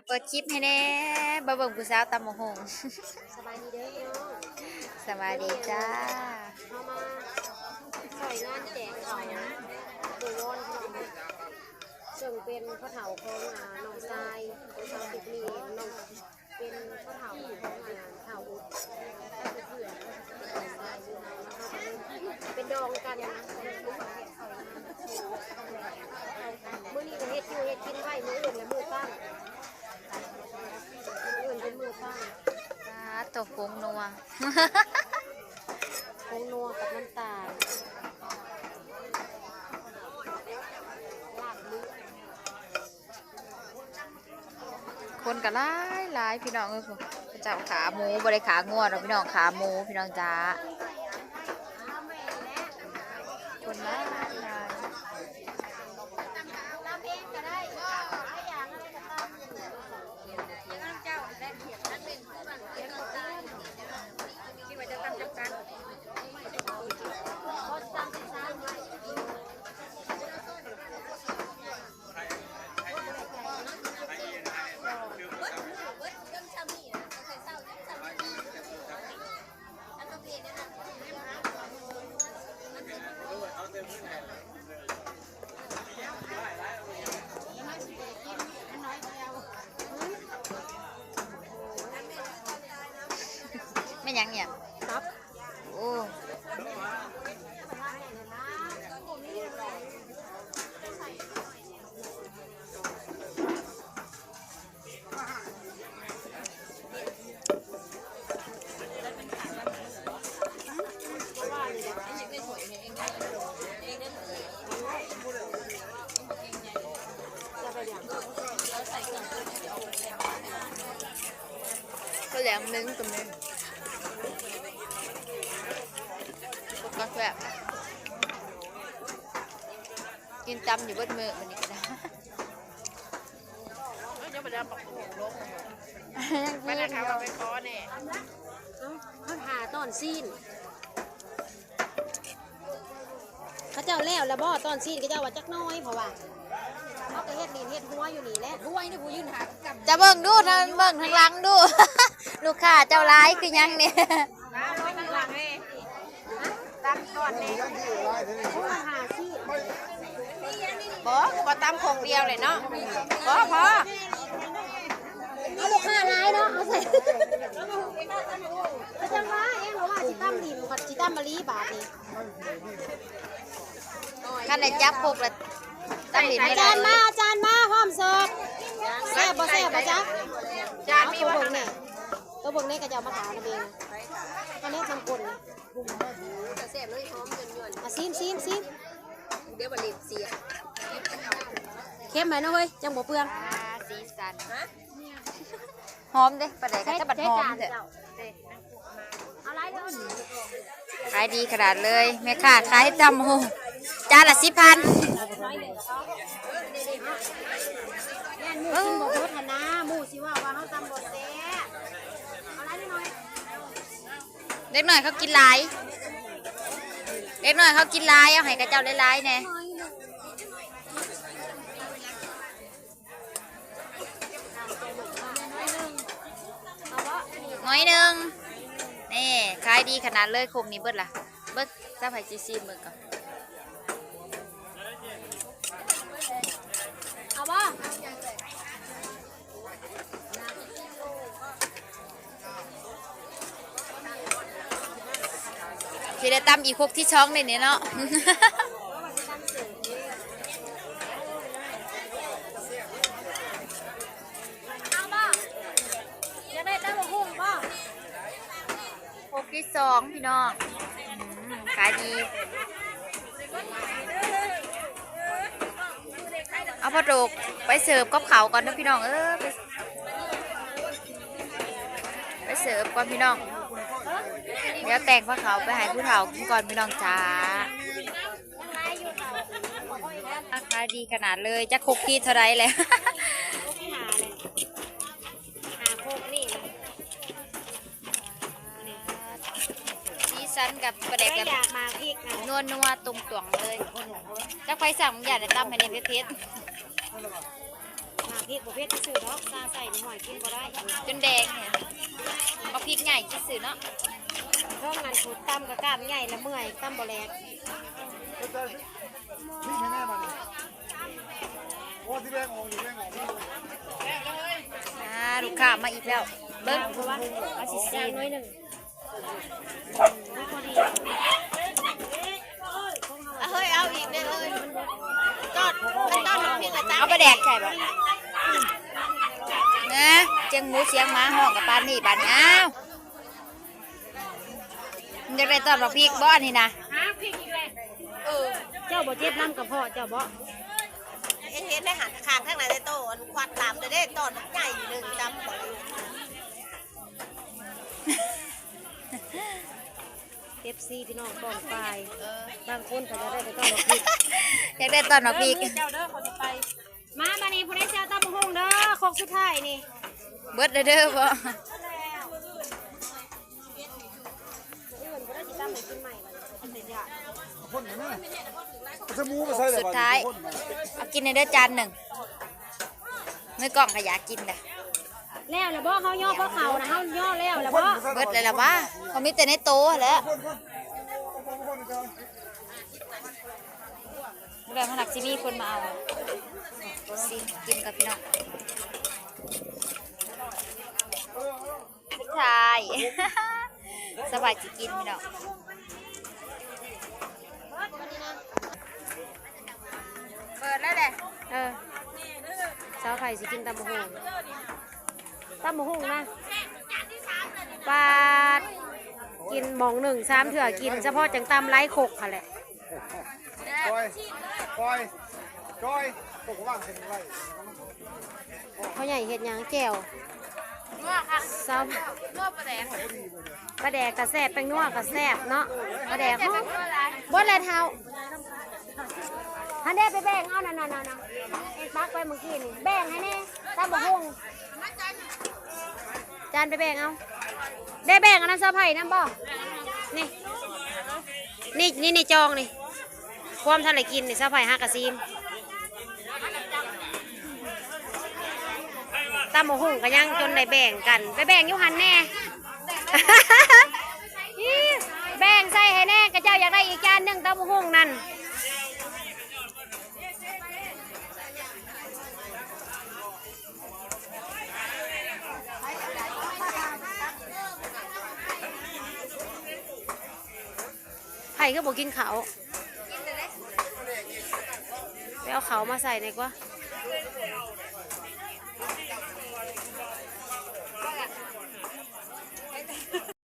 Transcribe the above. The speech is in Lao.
ເປີດຄລິບໃຫ້ແດ່ ມາເບິ່ງຜູ້ສາວຕຳບັກຫຸ່ງ. ສະບາຍດີເດີພີ່ນ້ອງ. ສະບາຍດີຈ້າ. ເຮົາມາຊ່ອຍງານແຈກເຂົ້າບູວອນພີ່ນ້ອງ ເຊິ່ງເປັນພໍ່ເຖົ້າຂອງ ອາ ນ້ອງຊາຍ ຂອງສາວຕິກນີ້ເອງເນາະ. ເປັນພໍ່ເຖົ້າຂອງ ອາ ທ້າວອຸດ ເປັນດອງກັນນະ. ມື້ນີ້ກໍເຮັດຢູ່ເຮັດກິນໄວ້ ມື້ອື່ນລະມື້ຕັ້ງ ມື້ອື່ນເປັນມື້ຕັ້ງ. ປາດໂທ້ ຜົງນົວ ຜົງນົວກັບນ້ຳຕານ ລາບເລືອດ. ຄົນກໍຫຼາຍໆ ພີ່ນ້ອງເອີຍ ເຂົາເຈົ້າຂາໝູ ບໍ່ໄດ້ຂາງົວດອກພີ່ນ້ອງ ຂາໝູພີ່ນ້ອງຈ້າ. ຄົນຫຼາຍໆ. ແມ່ນຫຍັງນີ້? ຕັບ. ໂອ້ ເຂົາແຫຼມເມັງກໍມີ ກໍແຊບ ກິນຕຳຢູ່ເບິດມື້ມື້ນີ້ກໍໄດ້. ຍັງກິນຢູ່ ເອົາ ເຮົາຖ້າຕອນຊີ້ນ ເຂົາເຈົ້າແລ້ວລະບໍ່? ຕອນຊີ້ນເຂົາເຈົ້າວ່າຈັກໜ້ອຍ ເພາະວ່າເຮົາກໍເຮັດລີ້ນເຮັດຫົວຢູ່ນີ້ແຫຼະ. ຫົວນີ້ຜູ້ຢືນຫາກຳ ຈະເບິ່ງດູ ທາງເບິ່ງທາງຫຼັງດູ ລູກຄ້າເຈົ້າຫຼາຍຄືຫຍັງນີ້? ຕຳກ່ອນນີ້ ໂອ້ ຫ້າສິບ ບໍ່ ບໍ່ຕຳຄົກດຽວເລີຍເນາະ ບໍ່ພໍ ເອົາລູກຄ້າຫຼາຍເນາະ ເອົາໃສ່ ກໍຈັ່ງວ່າເອງ ເພາະວ່າຊິຕຳຫຼິ້ນ ຊິຕຳມະລີບາດນີ້. ຄັນໄດ້ຈັບຄົກລະຕຳຫຼິ້ນ ອາຈານມາ ອາຈານມາ ພ້ອມເສີບ. ແຊບບໍ່ແຊບບໍ່ຈັກ ຈານມີບໍ່? ເອົາໂຕເບິ່ງແດ່ ໂຕເບິ່ງແດ່ ເຂົາເຈົ້າມາຖາມນຳເອງ ອັນນີ້ທຳຄົນ ແຊບເລີຍ ຫອມຢວນໆ ອາ ຊີມ ຊີມ ຊີມ ດຽວບາດນີ້ເສຍ ເຄັມໄວ້ເນາະເຮີ້ຍ ຈັ່ງບໍ່ເປືອງ. ອາ ສີສັນ ຫອມເດ້ ປາແດກກໍຈະບັດຫອມແທ້. ຂາຍດີຂະໜາດເລີຍ ແມ່ຄ້າຂາຍຕຳຫຸ່ງ ຈານລະສິບພັນ. ຢ້ານໝູກິນບໍ່ເບິດຫັ້ນນາ ໝູຊິເວົ້າວ່າເຮົາຕຳບໍ່ແຊບ. ເດັກນ້ອຍເຂົາກິນຫຼາຍ ເດັກນ້ອຍເຂົາກິນຫຼາຍ ເອົາໃຫ້ເຂົາເຈົ້າຫຼາຍໆແດ່. ໜ້ອຍໜຶ່ງ ນີ້ ຂາຍດີຂະໜາດເລີຍ ຄົກນີ້ເບິດລະ ເບິດ. ຊາວໃຜຊິຊີມເບິ່ງກ່ອນ ເອົາບໍ່? ຊິໄດ້ຕຳອີກຄົກທີສອງເດ້ນີ້ເນາະ. ເອົາບໍ່? ຢາກໄດ້ຕຳບັກຫຸ່ງບໍ່? ຄົກທີສອງພີ່ນ້ອງ ອືມ ຂາຍດີ. ເອົາພໍ່ໂດກໄປເສີບກັບເຂົ້າກ່ອນເດີພີ່ນ້ອງເອີຍ ໄປ ໄປເສີບກ່ອນພີ່ນ້ອງ ດຽວແຕ່ງພາເຂົ້າໄປໃຫ້ຜູ້ເຖົ້າກິນກ່ອນພີ່ນ້ອງຈ້າ. ລາຄາດີຂະໜາດເລີຍ ຈັກຄົກຂີດເທົ່າໃດແຫຼະ? ຫ້າຄົກນີ້ ສີສັນກັບປາແດກແບບ ຢາກມາພິກນະ ນົວໆ ຕົງຕວງເລີຍ. ຈັກໃຜສັ່ງ ຢາກໄດ້ຕຳໃຫ້ແດ່ເຜັດໆ. ມາ ເຜັດບໍ່ເຜັດຊື່ໆດອກ ຊາໃສ່ໜ້ອຍກິນບໍ່ໄດ້ ຈົນແດງນີ້ ເອົາພິກໃຫຍ່ຊື່ໆເນາະ. ເທິງນັ້ນຜູ້ຕຳກໍກ້າມໃຫຍ່ລະເມື່ອຍ ຕຳບໍ່ແຫຼກ. ອ່າ ລູກຄ້າມາອີກແລ້ວ ເບິ່ງ ເອົາຊິຊີມ. ເຮີ້ຍ ເອົາອີກແດ່ເອີຍ ຕອດ ຕອດໝາກພິກລະ ເອົາປາແດກໃສ່ບໍ່? ນະ ຈຽງໝູຈຽງໝາຮ້ອງກັບປານນີ້ບາດນີ້. ອ້າວ ຢາກໄດ້ຕອດໝາກພິກບໍ່ນີ້ນະ? ຫາພິກອີກແລ້ວ. ເອີ ເຈົ້າບໍ່ເຈັບນຳກະເພາະເຈົ້າບໍ່? ເຫັນ ເຫັນໃນຫັ້ນ ຂ້າງທາງນັ້ນແຕ່ໂຕ ອັນຄວັດຕາມແຕ່ເດ້ ຕອນໃຫຍ່ໜຶ່ງດຳບໍ່. ເອັຟຊີ ພີ່ນ້ອງປ້ອງປາຍ ເອີ ບາງຄົນເຂົາຢາກໄດ້ຕອນໝາກພິກ ຢາກໄດ້ຕອນໝາກພິກ. ເດີ ເຈົ້າເດີ ເຂົາຊິໄປ ມາບາດນີ້ ຜູ້ໃດຊິເອົາຕຳບັກຫຸ່ງເດີ ຄົກສຸດທ້າຍນີ້ ເບິດແລ້ວເດີບໍ່? ມື້ອື່ນບໍ່ໄດ້ຊິຕຳໃຫ້ກິນໃໝ່ ຄົກສຸດທ້າຍ ເອົາກິນແດ່ເດີຈານໜຶ່ງ. ໃນກ້ອງກໍຢາກກິນແຫຼະ. ແລ້ວລະບໍ່? ເຮົາຍໍ້ພວກເຂົານະ ເຮົາຍໍ້ແລ້ວລະບໍ່? ເບິດແລ້ວລະຫວາ? ກໍມີແຕ່ໃນໂຕຫັ້ນແຫຼະ. ແລ້ວມັນໜັກຊິມີຄົນມາເອົາ. ຊິກິນກັບພີ່ນ້ອງ. ສຸດທ້າຍ ສະບາຍຊິກິນພີ່ນ້ອງ. ເປີດແລ້ວແຫຼະ. ເອີ ສາວໄພຊິກິນຕຳບັກຫຸ່ງ ຕຳບັກຫຸ່ງນະ. ປາດ ກິນໝ່ອງໜຶ່ງສາມເທື່ອ ກິນສະເພາະຈັ່ງຕຳຫຼາຍຄົກຫັ້ນແຫຼະ. ຈອຍ ຈອຍ ຈອຍ ຕົກວາງເສັ້ນໄວ້. ພໍ່ໃຫຍ່ເຮັດຫຍັງ? ແຈ່ວ ນົວ ຊາວ ນົວປາແດກ ປາແດກກະແຊບ ແປ້ງນົວກະແຊບເນາະ ປາແດກຫອມ. ເບິດແລ້ວເຖົ້າ ຫັ້ນເດ້ ໄປແບ່ງເອົານັ້ນໆໆ ເອັກຕັກໄປມື້ກີ້ນີ້ ແບ່ງໃຫ້ແດ່ ຕຳບັກຫຸ່ງ. ຈານໄປແບ່ງເອົາ ໄດ້ແບ່ງອັນນັ້ນສາວໄພນຳບໍ່? ນີ້ ນີ້ ນີ້ ນີ້ຈອງນີ້ ຄວາມທັນໄດ້ກິນນີ້ ສາວໄພຫາກະຊີມ. ຕຳບັກຫຸ່ງກະຍັງຈົນໄດ້ແບ່ງກັນ ໄປແບ່ງຢູ່ຫັ້ນແດ່. ອີ ແບ່ງໃສ່ໃຫ້ແດ່ ຂະເຈົ້າຢາກໄດ້ອີກຈານໜຶ່ງ ຕຳບັກຫຸ່ງນັ້ນ. ໃຜຄືບໍ່ກິນເຂົ້າ? ໄປເອົາເຂົ້າມາໃສ່ແດ່ກວ່າ.